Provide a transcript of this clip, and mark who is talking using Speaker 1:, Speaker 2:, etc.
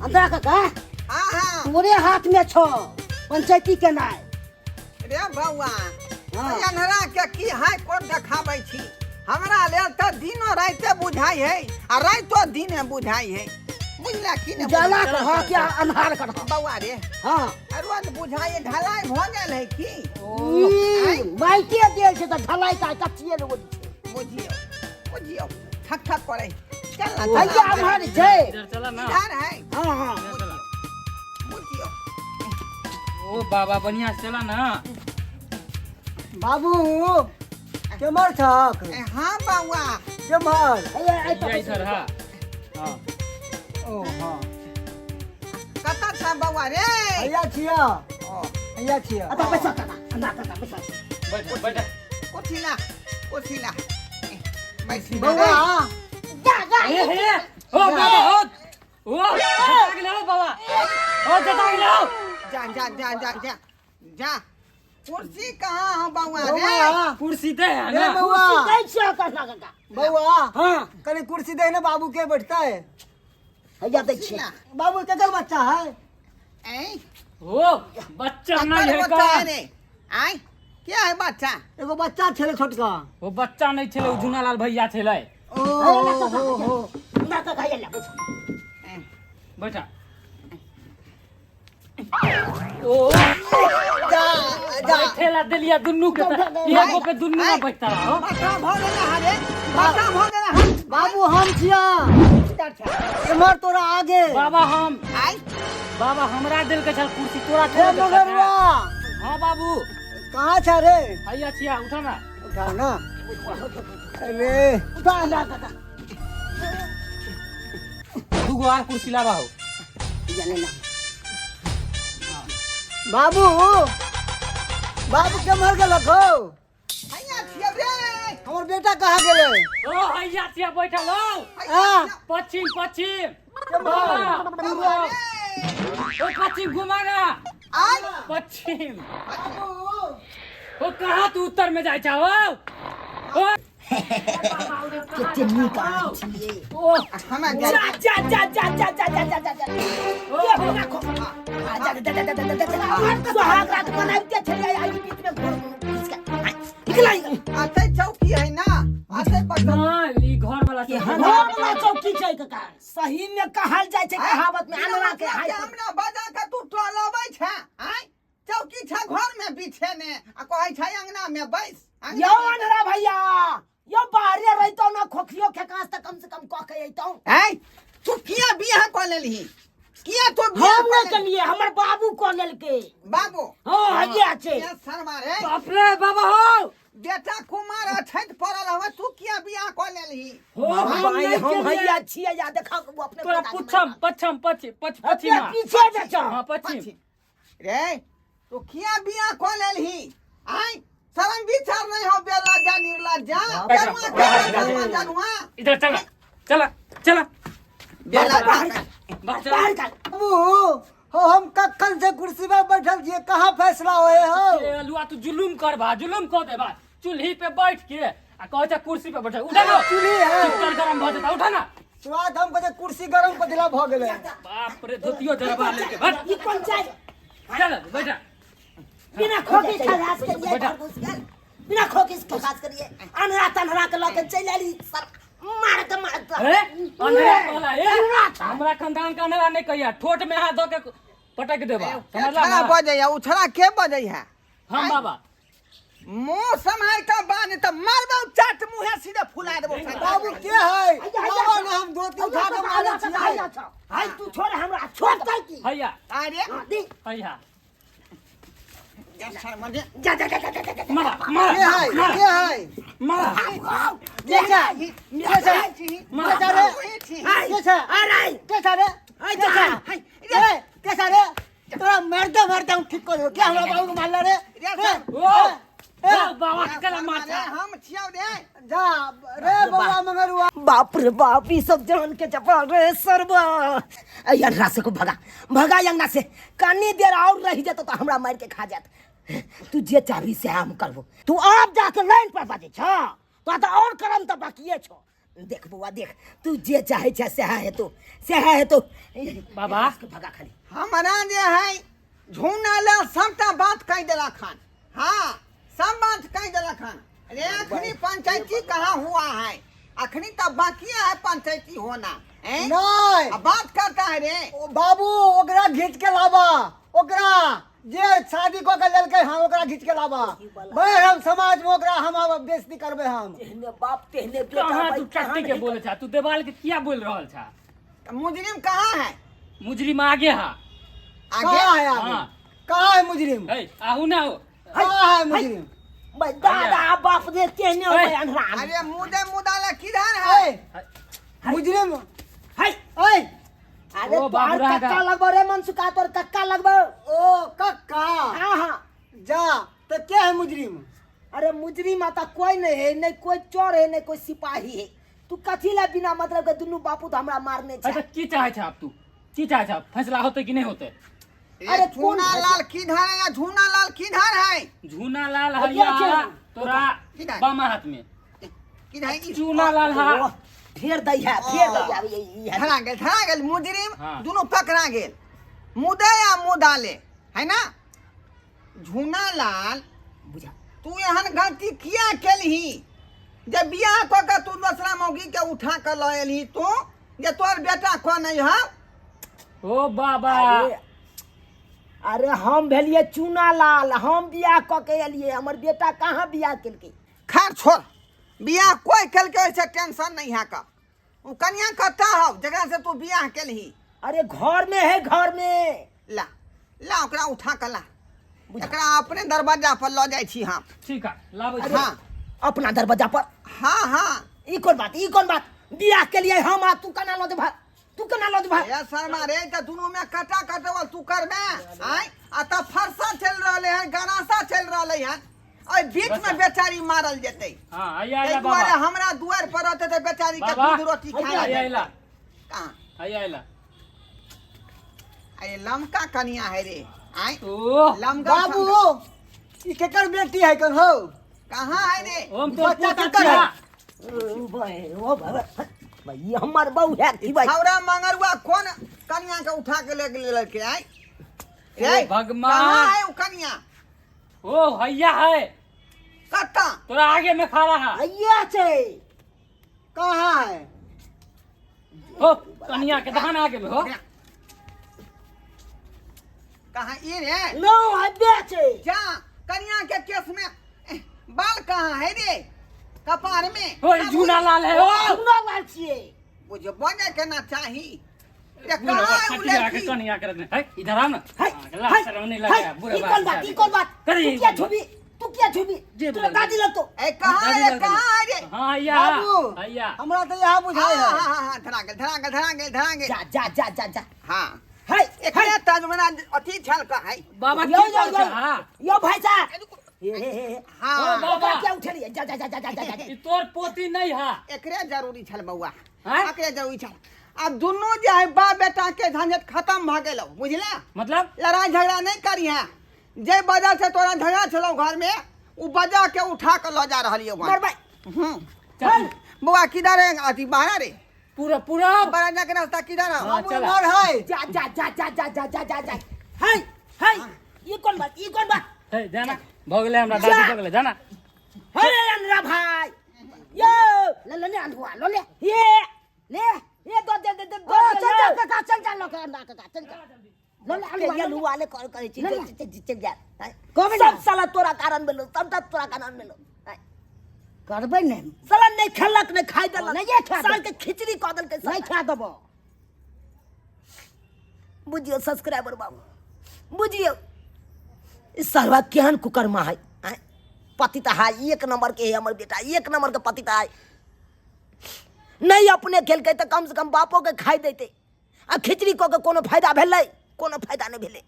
Speaker 1: अंतरा काका।
Speaker 2: हाँ हाँ।
Speaker 1: तोरे हाथ में छो पंचायती केनाइ।
Speaker 2: रे बौआ।
Speaker 1: हाँ।
Speaker 2: अन्हरा के की हाई कोर्ट देखाबै छी? हमरा लेल तऽ दिनो राइते बुझाइ है आ राइतो दिने बुझाइ है, बुझला की ने?
Speaker 1: उजाला करह कि अन्हार करह?
Speaker 2: बौआ रे।
Speaker 1: हाँ।
Speaker 2: रोज बुझाइ है, ढलाई भऽ गेल है की?
Speaker 1: ई माइटे देल छै तऽ ढलाई का कच्चिए रोड छै।
Speaker 2: बुझियौ बुझियौ, ठक ठक करै। चल ना।
Speaker 1: भैया अन्हार छै।
Speaker 3: इधर चला ना।
Speaker 2: इधर है।
Speaker 1: हाँ हाँ।
Speaker 3: इधर चला।
Speaker 2: बुझियौ।
Speaker 3: ओ बाबा, बढ़िया से चला ना।
Speaker 4: बाबू, केमहर छक?
Speaker 2: ए, हाँ बौआ।
Speaker 4: केमहर?
Speaker 1: भैया, आइ
Speaker 3: ये इधर। हाँ हाँ।
Speaker 4: ओ हाँ।
Speaker 2: कतऽ छ बौआ रे?
Speaker 4: हैया छिया।
Speaker 2: ओ।
Speaker 4: हैया छिया।
Speaker 1: अतः पैसा काका, अन्हार काका, पैसा।
Speaker 3: बैठ बैठ।
Speaker 2: कुर्सी ला, कुर्सी ला, बैसी ना।
Speaker 4: बौआ।
Speaker 1: जा जा।
Speaker 3: ए हे, ओ बाबा, ओ ओ जता गेलै, ओ बाबा, ओ जता गेलै ओ।
Speaker 2: जा जा जा जा जा जा, कुर्सी कहाँ हो बौआ रे?
Speaker 4: बौआ।
Speaker 3: कुर्सी दे है
Speaker 4: ए
Speaker 3: ना।
Speaker 4: बौआ।
Speaker 1: कुर्सी दै छियै काका काका।
Speaker 4: बौआ।
Speaker 1: हाँ।
Speaker 4: कनी कुर्सी दे ना, बाबू के बैठता है।
Speaker 1: हैया दै छियै।
Speaker 4: बाबू, केकर बच्चा है?
Speaker 2: ऐ।
Speaker 3: ओ बच्चा नहीं
Speaker 2: ककर
Speaker 3: है
Speaker 2: बच्चा
Speaker 3: का?
Speaker 2: है रे? आय, के है बच्चा?
Speaker 4: एगो बच्चा छले छोटका।
Speaker 3: वो बच्चा नहीं छले, वो झुनालाल भैया छले।
Speaker 4: ओ हो हो।
Speaker 1: अन्हार काका, हैया ला बैठो।
Speaker 2: ऐ,
Speaker 3: बैठा ओ।
Speaker 4: जा जा।
Speaker 3: बैठेला देलिया दुन्नू के त एगो पे दुन्नू ना बैठता हो।
Speaker 2: माथा भऽ गेलै हा रे, माथा भऽ गेलै हा।
Speaker 4: बाबू, हम छिया।
Speaker 2: इधर छ।
Speaker 4: एमहर तोरा आगे।
Speaker 3: बाबा, हम
Speaker 2: आय।
Speaker 3: बाबा, हमरा दिल के छल कुर्सी, तोरा
Speaker 4: ए
Speaker 3: थोड़े देलकै।
Speaker 4: मगरुआ।
Speaker 3: हाँ बाबू।
Speaker 4: कहाँ छ रे?
Speaker 3: हैया छिया, उठा ना।
Speaker 4: उठा ना अरे।
Speaker 1: उठा अन्हार काका।
Speaker 3: दूगो आर कुर्सी लाबा हो।
Speaker 1: हैया ले ना।
Speaker 4: बाबू, बाबू केम्हर गेलक हौ?
Speaker 2: हैया छियै रे।
Speaker 4: हमर बेटा कहाँ गेलै?
Speaker 3: ओ हैया छिया, बैठल हो।
Speaker 4: आ?
Speaker 3: पश्चिम पश्चिम बाबा।
Speaker 2: बौआ रे।
Speaker 3: ओ पश्चिम घुमा ना।
Speaker 2: आय।
Speaker 3: पश्चिम। ओ कहाँ तू उत्तर में जाय छा? ओ
Speaker 1: कते नीक आदमी छियै।
Speaker 3: ओ।
Speaker 2: हमे
Speaker 1: जा जा जा जा जा जा जा जा जा जा। ये बिना खो आ, जा जा जा जा जा जा जा। सुहाग रात मनाइते छलियै, आई बीच में घोर घुस के आइ, निकल आई।
Speaker 2: अतै चौकी है ना, अतै पर चौकी।
Speaker 3: ना, ई घर वाला चौकी।
Speaker 1: घर वाला चौकी छै काका, सही में कहल जाइ छै कहावत में अनरा के हाय।
Speaker 2: हमरा बजा के तू टोलबै छै? आय, चौकी छै घर में बिछेने आ कहै छै अंगना में बैस।
Speaker 1: यौ अनरा भैया, यौ बाहरे रहितौ ना, खोखियो खेकास तऽ कम से कम कऽ के अइतौ।
Speaker 2: ऐ, तू किया बियाह कऽ लेलही? किया तू बियाह
Speaker 1: हम
Speaker 2: कऽ
Speaker 1: नहि
Speaker 2: लेलही?
Speaker 1: केलियै, हमर बाबू कऽ लेलकै।
Speaker 2: बाबू?
Speaker 1: हँ, हैया छै।
Speaker 2: ये शर्मा रे।
Speaker 3: बाप रे बाबा हो।
Speaker 2: बेटा कुमार अछैत पड़ल हवे, तू किया बियाह कऽ लेलही?
Speaker 3: हो, हम
Speaker 1: भाई,
Speaker 3: नहीं
Speaker 1: हम
Speaker 3: केलियै।
Speaker 1: हैया छियै, या देखा वो अपने
Speaker 3: तोरा
Speaker 1: पता नहीं।
Speaker 3: पुछम पच्छम पश्चिम पछ
Speaker 1: अपने
Speaker 3: पश्चिमा।
Speaker 1: पीछे बेचा।
Speaker 3: हाँ, पश्चिम।
Speaker 2: पश्चिम। रे, तू किया बियाह कऽ लेलही? आय, शरम विचार नहीं हो? बेलज्जा निर्लज्जा जनुआ के जनुआ।
Speaker 3: इधर चला चला चला।
Speaker 2: बेलज्जा।
Speaker 3: बाहर चला।
Speaker 1: बाहर निकाल।
Speaker 4: बाबू हो, हम कखन से कुर्सी पर बैठल छियै, कहाँ फैसला होए हो?
Speaker 3: ए अलुआ, तू जुलुम कर बा, जुलुम कर दे बा। चूल्ही पे बैठ के आ कहै छै कुर्सी पे बैठ। उठा ना।
Speaker 4: चूल्ही है।
Speaker 3: चित्तर गरम भऽ जेता, उठा ना।
Speaker 4: स्वाद हम कहै कुर्सी गरम कथिला भऽ गेलै?
Speaker 3: बाप रे, धोतियो जरबा लेके बैठ।
Speaker 1: ई पंचायत।
Speaker 3: चल बैठा।
Speaker 1: बिना खोकी खलास करिए, घर घुस गेल बिना खोकी खलास करिए। अनहरा तनहरा के लऽ के चलि आली सर, मार के मार के।
Speaker 3: ए अंधेरा कहला ए।
Speaker 1: अंधेरा छा।
Speaker 3: हमरा खानदान के अंधेरा नहीं कहिया, ठोट में हाथ धो के पटक देबा, समझला
Speaker 2: छड़ा
Speaker 3: ना?
Speaker 2: बजैया, ओ छड़ा के बजैया?
Speaker 3: हम बाबा।
Speaker 2: मुंह सम्हार के बान त मारबौ चाट, मुंहे सीधे फुला देबौ।
Speaker 4: बाबू के है? बाबा ने हम धोती उठा के मारे छियै।
Speaker 1: हाय, तू छोड़ हमरा, छोड़ दे की।
Speaker 3: हैया।
Speaker 2: अरे।
Speaker 1: हाँ, दी।
Speaker 3: हैया।
Speaker 2: शर्मा दे।
Speaker 1: जा जा जा जा जा जा।
Speaker 3: मारा मारा।
Speaker 4: के है? के है?
Speaker 3: मारा।
Speaker 4: के छै? के छै?
Speaker 3: मारा।
Speaker 4: के छै रे? के छै?
Speaker 1: अरे।
Speaker 4: के छै रे? के छै रे? के छै रे? तोरा मारते मारते हम ठीक कर देबो। के हमरा बाबू के मारले रे?
Speaker 2: रे,
Speaker 3: ओ ओ बाबा के माथा।
Speaker 2: हम छियौ रे।
Speaker 4: जा रे बौआ मंगरुआ।
Speaker 1: बाप रे बाप, ई सब जान के चपा रे सरबा। ऐ अंगना से को भगा भगा अंगना से, कनी देर और रह जेतो तो हमरा मार के खा जात। तू जे चाहबी से हम करबो। तू आप जाके लाइन पर बाजे छ तो और करम तो बाकिए छो। देख बौआ देख, तू जे चाहे छै सएह हेतौ, सएह हेतौ।
Speaker 3: बाबा।
Speaker 1: इसके भगा खाली।
Speaker 2: हमरा जे है झूना ले सबटा बात कहि देलक हन। हाँ, सब बात कहि देलक हन। अरे अखनी पंचायती कहाँ हुआ है? अखनी तो बाकी है पंचायती होना। हैं?
Speaker 4: नहीं।
Speaker 2: अब बात करता है रे।
Speaker 4: ओ बाबू, ओकरा घीच के लाबा, ओकरा जे शादी कऽ के लेलकै हन ओकरा घीच के लाबा। भाई हम समाज में ओकरा हम अब बेइज्जती करबै हम।
Speaker 1: तेहने बाप तेहने बेटा।
Speaker 3: कहाँ
Speaker 1: भाई,
Speaker 3: तू टट्टी के
Speaker 1: नहीं
Speaker 3: बोले छा? तू देवाल के किया बोल रहल छा?
Speaker 2: तो मुजरिम कहाँ है?
Speaker 3: मुजरिम आगे हा।
Speaker 2: आगे?
Speaker 4: कहाँ है आगे?
Speaker 3: हाँ।
Speaker 4: कहाँ है मुजरिम?
Speaker 3: है आहू ना हो।
Speaker 4: कहाँ है मुजरिम?
Speaker 1: भाई दादा बाप रे, तेहने हो भाई अन्हरा।
Speaker 2: अरे मुदे मुदाला किधर है?
Speaker 4: ए, मुजरिम।
Speaker 1: हाय।
Speaker 4: ए।
Speaker 1: अरे
Speaker 3: ओ बाबू
Speaker 1: तोहर
Speaker 3: राजा।
Speaker 1: कक्का लगबो रे मनसुखा, तोर कक्का लगबो।
Speaker 4: ओ कक्का।
Speaker 1: हाँ हाँ।
Speaker 4: जा तो क्या है मुजरिम?
Speaker 1: अरे मुजरिम आता कोई नहीं है, नहीं कोई चोर है, नहीं कोई सिपाही है। तू कथी ला बिना मतलब के दुनू बापू तो हमरा मारने छे?
Speaker 3: अच्छा की चाहे छा आप? तू की चाहे छा? फैसला होते कि नहीं होते?
Speaker 1: अरे
Speaker 2: अरे झूना लाल किधर है? या झूना लाल किधर है?
Speaker 3: झूना लाल
Speaker 1: अरे
Speaker 3: हरिया
Speaker 1: क्या?
Speaker 3: तोरा
Speaker 2: किधर?
Speaker 3: बामा हाथ में।
Speaker 2: किधर है?
Speaker 3: चूना लाल हा।
Speaker 1: ओ, फेर दै है, फेर दै है, ई है।
Speaker 2: धरा गेल, धरा गेल मुजरिम।
Speaker 3: हाँ।
Speaker 2: दुनू पकड़ा गेल, मुदे या मुदाले है ना। झूना लाल,
Speaker 1: बुझा।
Speaker 2: तू एहन गलती किया केलही जे बियाह कऽ के तू दोसरा मौगी के उठा के लऽ एलही? तू जे तोहर बेटा कऽ नहीं हौ।
Speaker 3: ओ बाबा।
Speaker 1: अरे अरे हम भेलिए चूना लाल, हम बियाह कऽ के एलिए, हमर बेटा कहाँ बियाह केलकै?
Speaker 2: खैर छोड़, बियाह कोई केलकै ओहिसँ टेंशन नहीं है। का ओ कनिया कतऽ हौ जकरा से तू बियाह केलही?
Speaker 1: अरे घर में है, घर में।
Speaker 2: ला ला, ओकरा उठा के ला, एकरा अपने दरवाजा पर लऽ जाइ छी हम।
Speaker 3: ठीक है, लाबै छी।
Speaker 2: हाँ।
Speaker 1: अपना दरवाजा पर?
Speaker 2: हाँ हाँ।
Speaker 1: ई कोन बात, ई कोन बात? बियाह के लिए हम आ तू केना लऽ जेबह? तू केना लऽ जेबह?
Speaker 2: ए शर्मा रे, तऽ दुनू में कटा कटवल तू करबे आय? आ तऽ फरसा चलि रहलै हन, गनासा चलि रहलै हन, एहि बीच में बेचारी मारल जेतै।
Speaker 3: हाँ, आइया
Speaker 2: ताहि
Speaker 3: आइला
Speaker 2: दुआरे
Speaker 3: बाबा।
Speaker 2: हमरा दुआरि पर रहतै तऽ बेचारी के
Speaker 3: बाबा।
Speaker 2: दूध रोटी खाय
Speaker 3: आइया आइला।
Speaker 2: कहाँ?
Speaker 3: आइया आइला।
Speaker 2: अरे लमका कनिया है रे आय।
Speaker 3: ओ
Speaker 2: लमका।
Speaker 4: बाबू, ई केकर बेटी है कन हो?
Speaker 2: कहाँ है रे?
Speaker 3: ओम तोर
Speaker 4: बच्चा
Speaker 3: पोता
Speaker 4: केकर है?
Speaker 3: छिया।
Speaker 1: ओ भाई, ओ भाई, भाई, ई हमर बहू है की भाई?
Speaker 2: छौड़ा मंगरुआ कोन कनिया के उठा के ले गेल लड़के आय रे?
Speaker 3: ओ भगवान।
Speaker 2: कहाँ है ओ कनिया?
Speaker 3: ओ हैया है।
Speaker 2: कत्ता?
Speaker 3: तोरा आगे में खड़ा है।
Speaker 1: हैया छै।
Speaker 4: कहाँ है?
Speaker 3: हो कनिया के दहन आगे में हो।
Speaker 2: कहाँ ई रे?
Speaker 1: नो हब्बे छै।
Speaker 2: जा कनिया के केस में बाल कहाँ है रे कपार में?
Speaker 3: ओ ई झूना लाल है ओ।
Speaker 1: चूना लाल छियै।
Speaker 2: बुझबो ने केना चाही रे।
Speaker 3: बुढ़वा
Speaker 2: कहाँ है उ
Speaker 3: खटिया के
Speaker 2: लड़की?
Speaker 3: कनिया के रखने है, इधर आ ना।
Speaker 1: हाय,
Speaker 3: हाँ, ला,
Speaker 1: हाय,
Speaker 3: शर्म नहीं
Speaker 1: हाय,
Speaker 3: लगा बुढ़वा
Speaker 1: ई कोन बात, ई कोन बात?
Speaker 3: करी।
Speaker 1: तू किया छुबी? तू किया छुबी?
Speaker 3: जे
Speaker 1: तोरा
Speaker 3: बोलल।
Speaker 1: दादी लगतो।
Speaker 2: ए कहाँ है रे, कहाँ है रे?
Speaker 3: हाँ हैया।
Speaker 4: बाबू।
Speaker 3: हैया।
Speaker 4: हमरा तऽ यहाँ
Speaker 2: हाँ
Speaker 4: बुझाय
Speaker 2: हाँ
Speaker 4: है।
Speaker 2: हाँ हाँ, धरा गेल, धरा गेल, धरा गेल, धरा गेल।
Speaker 1: जा जा जा जा जा।
Speaker 2: हाँ।
Speaker 1: हाय।
Speaker 2: एकरे तजमना अथी छल का है।
Speaker 3: बाबा
Speaker 1: यो
Speaker 3: की
Speaker 1: यो
Speaker 3: बात
Speaker 1: यो।
Speaker 3: है?
Speaker 1: यो भाई साहब, हे हे हे।
Speaker 2: हाँ।
Speaker 3: ओ बाबा।
Speaker 1: ओकरा किया उठेलियै? जा जा जा जा जा जा जा।
Speaker 3: ई तोर पोती नहीं है।
Speaker 2: एकरे जरूरी छल बौआ।
Speaker 3: हैं?
Speaker 2: एकरे जरूरी छल। आब दुनू जे है बाप बेटा के झंझट खत्म भऽ गेलौ, बुझले?
Speaker 3: मतलब?
Speaker 2: लड़ाई झगड़ा नहीं करिहे। जे वजह से तोरा झगड़ा छलौ घर में, उ वजह के उठा के लऽ जा रहलियौ।
Speaker 1: मरबै।
Speaker 2: हम्म, बौआ किधर है? अथी बाहर रे।
Speaker 3: पूरा पूरा
Speaker 2: बरांडा के रास्ता किधर है?
Speaker 3: हाँ,
Speaker 4: बाबू
Speaker 3: चला।
Speaker 4: एम्हर है।
Speaker 1: जा जा जा जा जा जा जा जा जा। हाय हाय, ई कोन बात, ई कोन बात?
Speaker 3: हे जाना, भऽ गेलै हमरा दादी, भऽ गेलै, जाना।
Speaker 1: हे अंधरा भाई, यो ले ले ले अंधुआ लो ले ये ले ये दो दे दे दे।
Speaker 4: ओ, चल जा काका, चल जा लऽ के अंडा काका, चल जा
Speaker 1: लो ले अंधुआ ये लुआ ले कॉल करे छी। चल चल चल जा।
Speaker 4: कहबै
Speaker 1: सब साला तोरा कारण भेलो, सबटा तोरा कारण भेलो।
Speaker 4: करबै ने।
Speaker 1: साला नहीं खेलक, नहीं खाइ देलक।
Speaker 4: नहिये खा
Speaker 1: साल के खिचड़ी कऽ देलकै।
Speaker 4: नहीं खा देबो।
Speaker 1: बुझियौ सब्सक्राइबर बाबू, बुझियौ ई सालवा केहन कुकर्मा है। आँय? पति तऽ है एक नंबर के है, हमर बेटा एक नंबर के पति तऽ है। नहीं अपने खेलकै तऽ कम से कम बापो के खाइ देतै। आ खिचड़ी कऽ के कोनो फायदा भेलै? कोनो फायदा नहि भेलै।